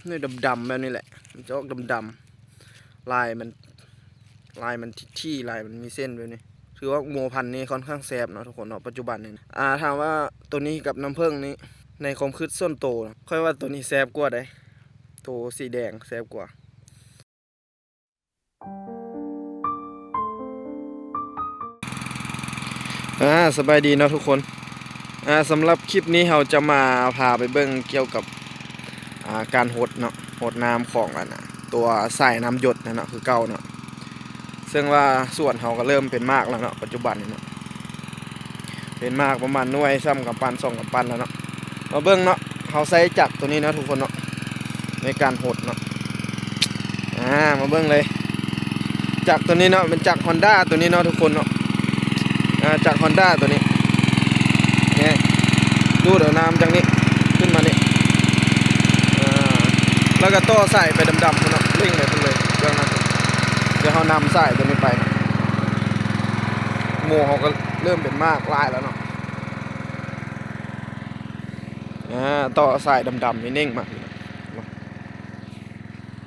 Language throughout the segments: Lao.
ໜ່ວຍດຳໆແບບນີ້ແຫຼະ ມັນຈະອອກດຳໆ ລາຍມັນ ລາຍມັນທີ່ໆ ລາຍມັນມີເສັ້ນແບບນີ້. ຖືວ່າໝໍພັນນີ້ຄ່ອນຂ້າງແຊບເນາະທຸກຄົນເນາະ ປັດຈຸບັນນີ້. ອ່າ ຖາມວ່າໂຕນີ້ກັບນ້ຳເຜິ້ງນີ້ ໃນຄວາມຄິດສ່ວນໂຕນະ ຂ້ອຍວ່າໂຕນີ້ແຊບກວ່າເດ້ ໂຕສີແດງແຊບກວ່າ. ອ່າ ສະບາຍດີເນາະທຸກຄົນ. ອ່າ ສຳລັບຄລິບນີ້ເຮົາຈະມາພາໄປເບິ່ງກ່ຽວກັບ ອ່າ ການຫົດເນາະ ຫົດນ້ຳຂອງອັນນ່າ ຕົວສາຍນ້ຳຢົດນັ້ນເນາະ ຄືເກົ່າເນາະ. ເຊິ່ງວ່າສວນເຮົາກໍເລີ່ມເປັນໝາກແລ້ວເນາະ ປັດຈຸບັນນີ້ເນາະ ເປັນໝາກປະມານໜ່ວຍ ສາມກຳປັ້ນ ສອງກຳປັ້ນແລ້ວເນາະ. ມາເບິ່ງເນາະ ເຮົາໃຊ້ຈັກໂຕນີ້ເນາະທຸກຄົນເນາະ ໃນການຫົດເນາະ. ອ່າ ມາເບິ່ງເລີຍ ຈັກໂຕນີ້ເນາະ ເປັນຈັກຮອນດ້າໂຕນີ້ເນາະທຸກຄົນເນາະ. ອ່າ ຈັກຮອນດ້າໂຕນີ້ ນີ້ ດູດເອົານ້ຳຈາກນີ້ຂຶ້ນມານີ້. ອ່າ ແລ້ວກໍຕໍ່ສາຍໄປດຳໆພຸ້ນເນາະ ເລັ່ງໄປພຸ້ນເລີຍເບື້ອງນັ້ນ. ດຽວເຮົານຳສາຍໂຕນີ້ໄປເນາະ ໝໍເຮົາກໍເລີ່ມເປັນໝາກຫຼາຍແລ້ວເນາະ. ອ່າ ຕໍ່ສາຍດຳໆນີ້ເໜັງມາ ດ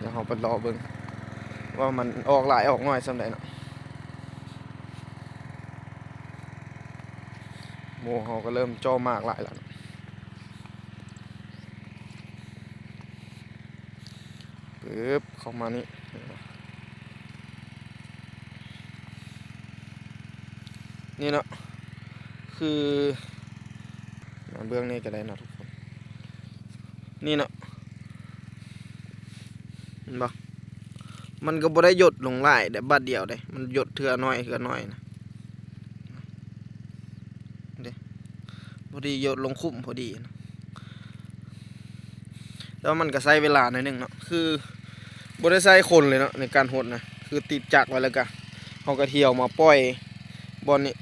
ຽວເຮົາໄປລໍເບິ່ງວ່າມັນອອກຫຼາຍອອກໜ້ອຍສ່ຳໃດເນາະ. ໝໍເຮົາກໍເລີ່ມເຈາະໝາກຫຼາຍແລ້ວເນາະ. ປຶບ ເຂົ້າມານີ້ ນີ້ເນາະ ຄື ເບື້ອງນີ້ກໍໄດ້ເນາະທຸກຄົນ ນີ້ເນາະ ເຫັນບໍ່? ມັນກໍບໍ່ໄດ້ຢົດລົງຫຼາຍເດ້ ບາດດຽວເດ້ ມັນຢົດເທື່ອໜ້ອຍ ເທື່ອໜ້ອຍນະ ເດ້ ພໍດີຢົດລົງຂຸມພໍດີນະ. ແຕ່ວ່າມັນກໍໃຊ້ເວລາໜ້ອຍໜຶ່ງເນາະ ຄືບໍ່ໄດ້ໃຊ້ຄົນເລີຍເນາະ ໃນການຫົດນະ ຄືຕິດຈັກໄວ້ ແລ້ວກໍເຮົາກໍທ່ຽວມາປ່ອຍບ່ອນນີ້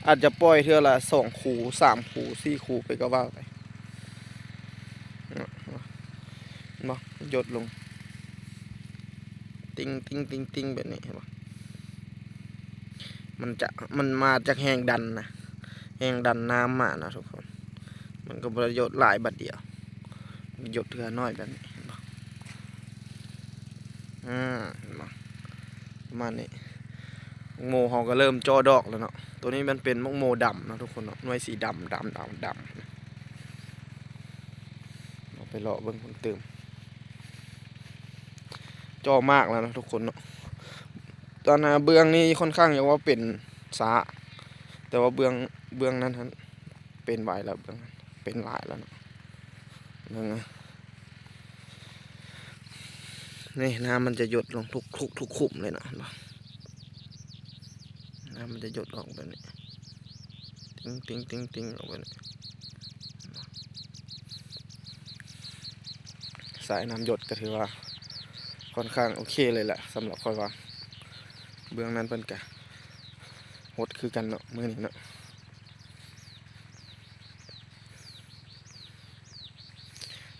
ອາດຈະປ່ອຍເທື່ອລະສອງຄູ່ ສາມຄູ່ ສີ່ຄູ່ໄປກໍວ່າໄປເນາະ. ເຫັນບໍ່? ຢົດລົງ ຕິ່ງໆໆໆ ແບບນີ້ ເຫັນບໍ່? ມັນຈະ ມັນມາຈາກແຮງດັນນະ ແຮງດັນນ້ຳມານະທຸກຄົນ ມັນກໍບໍ່ໄດ້ຢົດຫຼາຍບາດດຽວ ມັນຢົດເທື່ອໜ້ອຍແບບນີ້ ເຫັນບໍ່? ອືມ ເຫັນບໍ່? ປະມານນີ້ ໝໍເຮົາກໍເລີ່ມເຈາະດອກແລ້ວເນາະ. ໂຕນີ້ມັນເປັນໝາກໂມດຳເນາະທຸກຄົນເນາະ ໜ່ວຍສີດຳ ດຳ ດຳ ດຳ. ເຮົາໄປເລາະເບິ່ງເພີ່ມເຕີມ ເຈາະໝາກແລ້ວເນາະທຸກຄົນເນາະ. ຕອນໜ້າເບື້ອງນີ້ຄ່ອນຂ້າງຈະວ່າເປັນຊ້າ ແຕ່ວ່າເບື້ອງ ເບື້ອງນັ້ນຫັ້ນເປັນໄວແລ້ວ ເບື້ອງນັ້ນເປັນຫຼາຍແລ້ວເນາະ. ເບິ່ງນະ ນີ້ນ້ຳມັນຈະຢົດລົງທຸກ ທຸກ ທຸກຂຸມເລີຍເນາະ ເຫັນບໍ່? ນ້ຳມັນຈະຢົດອອກແບບນີ້ ຕິ່ງ ຕິ່ງ ຕິ່ງ ຕິ່ງ ອອກແບບນີ້. ສາຍນ້ຳຢົດກໍຖືວ່າຄ່ອນຂ້າງໂອເຄເລີຍແຫຼະ ສຳລັບຂ້ອຍວ່າ. ເບື້ອງນັ້ນເພິ່ນກະຫົດຄືກັນເນາະ ມື້ນີ້ເນາະ.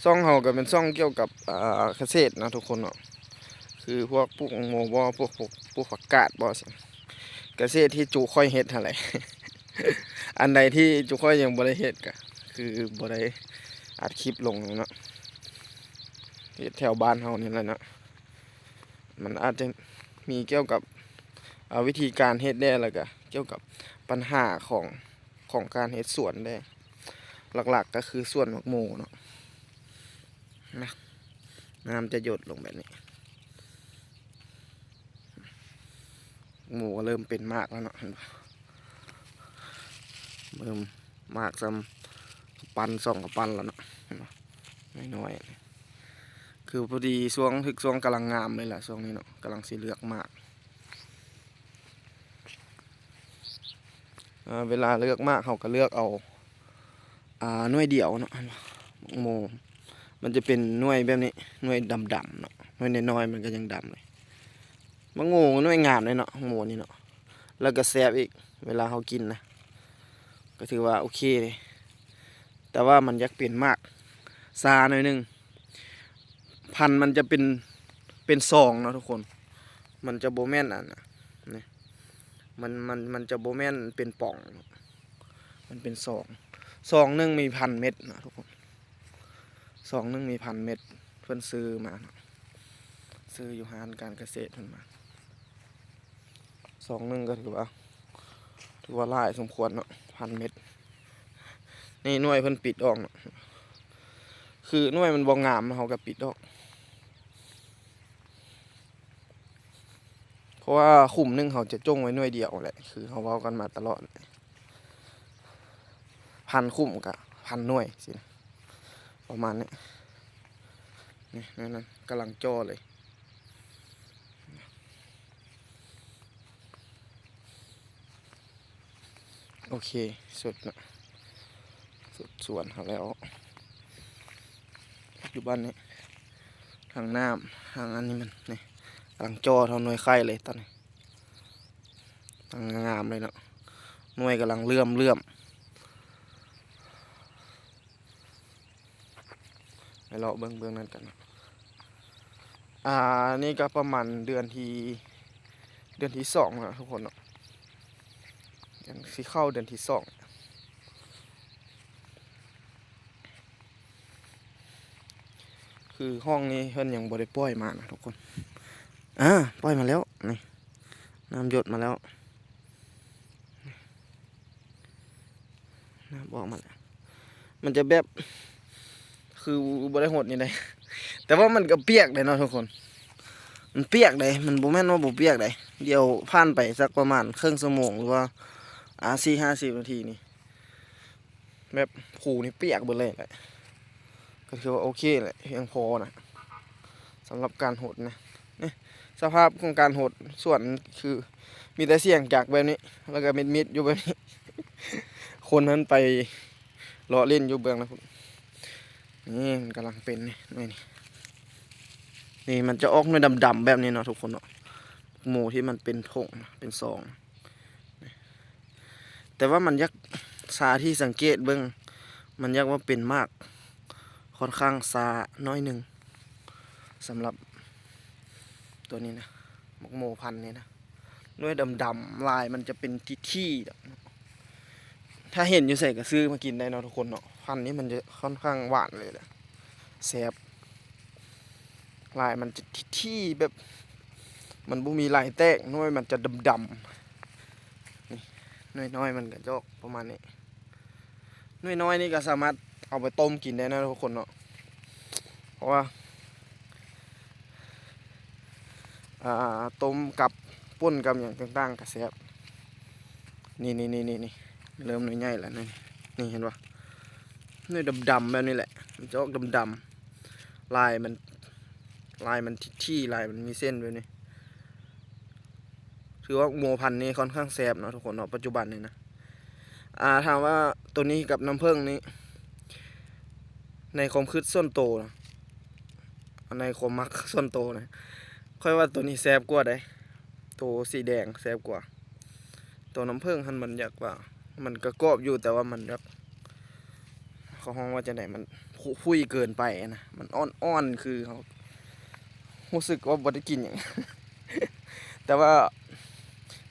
ຊ່ອງເຮົາກໍເປັນຊ່ອງກ່ຽວກັບ ອ່າ ກະເສດເນາະທຸກຄົນເນາະ ຄືພວກປູກໝາກໂມບໍ ພວກ ພວກ ປູກຜັກກາດບໍ ກະເສດທີ່ຈຸຂ້ອຍເຮັດຫັ້ນແຫຼະ. ອັນໃດທີ່ຈຸຂ້ອຍຍັງບໍ່ໄດ້ເຮັດ ກະຄືບໍ່ໄດ້ອັດຄລິບລົງເນາະ ເຮັດແຖວບ້ານເຮົານີ້ແຫຼະເນາະ. ມັນອາດຈະມີກ່ຽວກັບ ອ່າ ວິທີການເຮັດແດ່ ແລ້ວກະກ່ຽວກັບບັນຫາຂອງ ຂອງການເຮັດສວນແດ່ ຫຼັກໆກໍຄືສວນໝາກໂມເນາະ ນະ ນ້ຳຈະຢົດລົງແບບນີ້ ໝາກໂມກໍເລີ່ມເປັນໝາກແລ້ວເນາະ ເຫັນບໍ່? ເລີ່ມໝາກສ່ຳກຳປັ້ນ ສອງກຳປັ້ນແລ້ວເນາະ ເຫັນບໍ່? ນ້ອຍໆ ຄືພໍດີຊ່ວງ ຖືກຊ່ວງກຳລັງງາມເລີຍລະ ຊ່ວງນີ້ເນາະ ກຳລັງຊິເລືອກໝາກ. ເອີ ເວລາເລືອກໝາກ ເຮົາກໍເລືອກເອົາ ອ່າ ໜ່ວຍດຽວເນາະ ເຫັນບໍ່? ໝາກໂມ ມັນຈະເປັນໜ່ວຍແບບນີ້ ໜ່ວຍດຳໆເນາະ ໜ່ວຍນ້ອຍໆ ມັນກໍຍັງດຳເລີຍ. ໝາກໂມໜ່ວຍງາມເລີຍເນາະ ໝາກໂມນີ້ເນາະ ແລ້ວກໍແຊບອີກ ເວລາເຮົາກິນນະ ກໍຖືວ່າໂອເຄເດ ແຕ່ວ່າມັນຢາກເປັນໝາກຊ້າໜ້ອຍໜຶ່ງ. ພັນມັນຈະເປັນ ເປັນຊອງເນາະທຸກຄົນ ມັນຈະບໍ່ແມ່ນອັນ ນີ້ ມັນ ມັນ ມັນຈະບໍ່ແມ່ນເປັນປ່ອງ ມັນເປັນຊອງ. ຊອງໜຶ່ງມີພັນເມັດເນາະທຸກຄົນ ຊອງໜຶ່ງມີພັນເມັດ. ພິ່ນຊື້ມາເນາະ ຊື້ຢູ່ຮ້ານການກະເສດເພິ່ນມາ ຊອງໜຶ່ງກໍຖືວ່າ ຖືວ່າຫຼາຍສົມຄວນເນາະ ພັນເມັດ. ນີ້ໜ່ວຍເພິ່ນປິດອອກເນາະ ຄືໜ່ວຍມັນບໍ່ງາມ ເຮົາກໍປິດອອກ ເພາະວ່າຂຸມໜຶ່ງເຮົາຈະຈົ່ງໄວ້ໜ່ວຍດຽວແຫຼະ ຄືເຮົາເວົ້າກັນມາຕະຫຼອດ ພັນຂຸມກະພັນໜ່ວຍຊີ້ນະ ປະມານນີ້. ນີ້ ນັ້ນ ກຳລັງເຈາະເລີຍ. ໂອເຄ ສຸດເນາະ ສຸດສວນເຮົາແລ້ວ. ປັດຈຸບັນນີ້ ທັງນ້ຳ ທັງອັນນີ້ມັນ ນີ້ ກຳລັງເຈາະເທົ່າໜ່ວຍໄຂ່ເລີຍຕອນນີ້ ຕັ້ງງາມເລີຍເນາະ ໜ່ວຍກຳລັງເຫຼື້ອມໆ. ໄປເລາະເບິ່ງເບື້ອງນັ້ນກັນເນາະ. ອ່າ ນີ້ກໍປະມານເດືອນທີ ເດືອນທີສອງແລ້ວທຸກຄົນເນາະ ຍັງຊິເຂົ້າເດືອນທີສອງ. ຄືຫ້ອງນີ້ເພິ່ນຍັງບໍ່ໄດ້ປ່ອຍມານະທຸກຄົນ. ອ່າ ປ່ອຍມາແລ້ວ ນີ້ ນ້ຳຢົດມາແລ້ວ. ນ້ຳອອກມາແລ້ວ ມັນຈະແບບ ຄືບໍ່ໄດ້ຫົດນີ້ໃດ ແຕ່ວ່າມັນກໍປຽກເດ້ເນາະທຸກຄົນ ມັນປຽກເດ້ ມັນບໍ່ແມ່ນວ່າບໍ່ປຽກເດ້. ດຽວຜ່ານໄປສັກປະມານເຄິ່ງຊົ່ວໂມງ ຫຼືວ່າ ອ່າ ສີ່ຫ້າສິບນາທີນີ້ ແບບພູນີ້ປຽກເບິດເລີຍແຫຼະ ກໍຖືວ່າໂອເຄແຫຼະ ພຽງພໍນະ ສຳລັບການຫົດນະ. ນີ້ ສະພາບຂອງການຫົດສວນຄື ມີແຕ່ສຽງຈັກແບບນີ້ ແລ້ວກໍມິດໆຢູ່ແບບນີ້ ຄົນຫັ້ນໄປເລາະຫຼິ້ນຢູ່ເບື້ອງນະພຸ້ນ. ນີ້ ມັນກຳລັງເປັນ ນີ້ ໜ່ວຍນີ້ ນີ້ ມັນຈະອອກໜ່ວຍດຳໆແບບນີ້ເນາະທຸກຄົນເນາະ ໝູ່ທີ່ມັນເປັນຖົງ ເປັນຊອງ. ແຕ່ວ່າມັນຢາກ ຖ້າທີ່ສັງເກດເບິ່ງ ມັນຢາກວ່າເປັນໝາກຄ່ອນຂ້າງຊ້າໜ້ອຍໜຶ່ງ ສຳລັບຕົວນີ້ນະ ໝາກໂມພັນນີ້ນະ ໜ່ວຍດຳໆ ລາຍມັນຈະເປັນທີ່ໆ. ຖ້າເຫັນຢູ່ໃສກໍຊື້ມາກິນໄດ້ເນາະທຸກຄົນເນາະ ພັນນີ້ມັນຈະຄ່ອນຂ້າງຫວານເລີຍແຫຼະ ແຊບ. ລາຍມັນຈະຖີ່ໆ ແບບມັນບໍ່ມີລາຍແຕກ ໜ່ວຍມັນຈະດຳໆ. ນີ້ ໜ່ວຍນ້ອຍມັນກໍຈະອອກປະມານນີ້ ໜ່ວຍນ້ອຍນີ້ກໍສາມາດເອົາໄປຕົ້ມກິນໄດ້ນະທຸກຄົນເນາະ ເພາະວ່າ ອ່າ ຕົ້ມກັບປົ່ນກັບຫຍັງຕ່າງໆກໍແຊບ. ນີ້ໆໆໆ ເລີ່ມໜ່ວຍໃຫຍ່ແລ້ວ ນີ້ ນີ້ເຫັນບໍ່ ໜ່ວຍດຳໆແບບນີ້ແຫຼະ ມັນຈະອອກດຳໆ ລາຍມັນ ລາຍມັນຖີ່ໆ ລາຍມັນມີເສັ້ນແບບນີ້. ຖືວ່າໂມພັນນີ້ຄ່ອນຂ້າງແຊບເນາະທຸກຄົນເນາະ ປັດຈຸບັນນີ້ນະ. ອ່າ ຖາມວ່າໂຕນີ້ກັບນ້ຳເຜິ້ງນີ້ ໃນຄວາມຄິດສ່ວນໂຕນະ ໃນຄວາມມັກສ່ວນໂຕນະ ຂ້ອຍວ່າໂຕນີ້ແຊບກວ່າເດ້ ໂຕສີແດງແຊບກວ່າ. ໂຕນ້ຳເຜິ້ງຫັ້ນມັນຢາກວ່າ ມັນກະກອບຢູ່ ແຕ່ວ່າມັນແບບ ເຂົາຮ້ອງວ່າຈັ່ງໃດ ມັນຄຸ ຄຸຍເກີນໄປນະ ມັນອ່ອນໆ ຄືເຮົາຮູ້ສຶກວ່າບໍ່ໄດ້ກິນຫຍັງ ແຕ່ວ່າ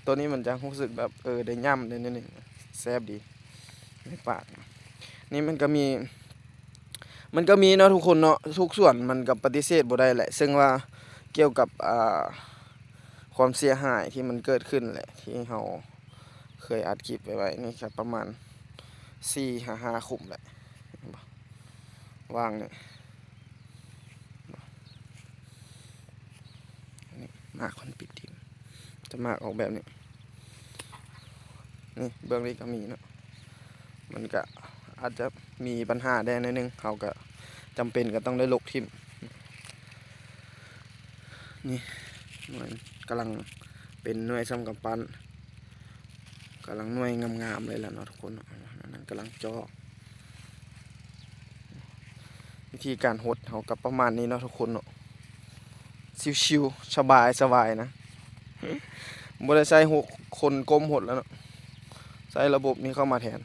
ໂຕນີ້ມັນຈະຮູ້ສຶກແບບ ເອີ ໄດ້ຫຍ້ຳໄດ້ໜ້ອຍໜຶ່ງ ແຊບດີໃນປາກ. ນີ້ມັນກະມີ ມັນກໍມີເນາະທຸກຄົນເນາະ ທຸກສວນມັນກໍປະຕິເສດບໍ່ໄດ້ແຫຼະ ເຊິ່ງວ່າກ່ຽວກັບ ອ່າ ຄວາມເສຍຫາຍທີ່ມັນເກີດຂຶ້ນແຫຼະ ທີ່ເຮົາເຄີຍອັດຄລິບໄປໄວ້ ນີ້ກໍປະມານສີ່ຫາຫ້າຂຸມແຫຼະ ເຫັນບໍ່ ຫວ່າງນີ້ ນີ້ ໝາກຄົນປິດຖິ້ມ ຈະໝາກອອກແບບນີ້. ນີ້ເບື້ອງນີ້ກໍມີເນາະ ມັນກະອາດຈະມີບັນຫາແດ່ໜ້ອຍໜຶ່ງ ເຮົາກະຈຳເປັນກໍຕ້ອງໄດ້ລົກຖິ້ມ. ນີ້ໜ່ວຍກຳລັງເປັນໜ່ວຍສ່ຳກຳປັ້ນ ກຳລັງໜ່ວຍງາມໆເລີຍແຫຼະເນາະທຸກຄົນເນາະ ອັນນັ້ນກຳລັງເຈາະ. ວິທີການຫົດເຮົາກໍປະມານນີ້ເນາະທຸກຄົນເນາະ ຊິວໆ ສະບາຍໆນະ ບໍ່ໄດ້ໃຊ້ຫົດ ຄົນກົ້ມຫົດແລ້ວເນາະ ໃຊ້ລະບົບນີ້ເຂົ້າມາແທນ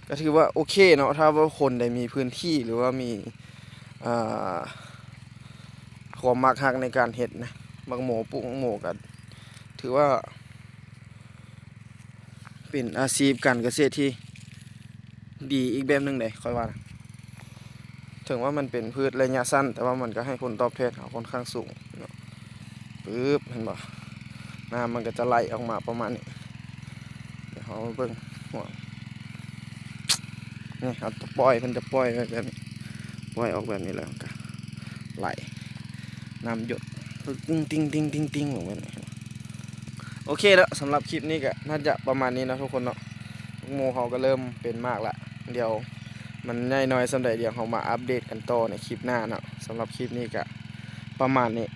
ກໍຖືວ່າໂອເຄເນາະ ຖ້າວ່າຄົນໃດມີພື້ນທີ່ ຫຼືວ່າມີ ອ່າ ຄວາມມັກຮັກໃນການເຮັດນະ ໝາກໂມ ປູກໝາກໂມກໍຖືວ່າ ເປັນອາຊີບການກະເສດທີ່ ດີອີກແບບໜຶ່ງເດ້ ຂ້ອຍວ່ານະ. ເຖິງວ່າມັນເປັນພືດໄລຍະສັ້ນ ແຕ່ວ່າມັນກໍໃຫ້ຜົນຕອບແທນເຮົາຄ່ອນຂ້າງສູງເນາະ. ປຶບ ເຫັນບໍ່? ນ້ຳມັນກໍຈະໄຫຼອອກມາປະມານນີ້. ດຽວເຮົາມາເບິ່ງ ນີ້ ເຮົາຈະປ່ອຍ ເພິ່ນຈະປ່ອຍໄວ້ແບບນີ້ ປ່ອຍອອກແບບນີ້ ແລ້ວມັນກໍໄຫຼ ນ້ຳຢົດ ຕຶ້ງຕິ່ງ ຕິ່ງຕິ່ງ ຕິ່ງ ລົງແບບນີ້. ໂອເຄເນາະ ສຳລັບຄລິບນີ້ກໍໜ້າຈະປະມານນີ້ເນາະທຸກຄົນເນາະ. ໝູ່ເຮົາກໍເລີ່ມເປັນໝາກລະ ດຽວມັນໃຫຍ່ນ້ອຍສ່ຳໃດ ດຽວເຮົາມາອັບເດດກັນຕໍ່ໃນຄລິບໜ້າເນາະ. ສຳລັບຄລິບນີ້ກໍປະມານນີ້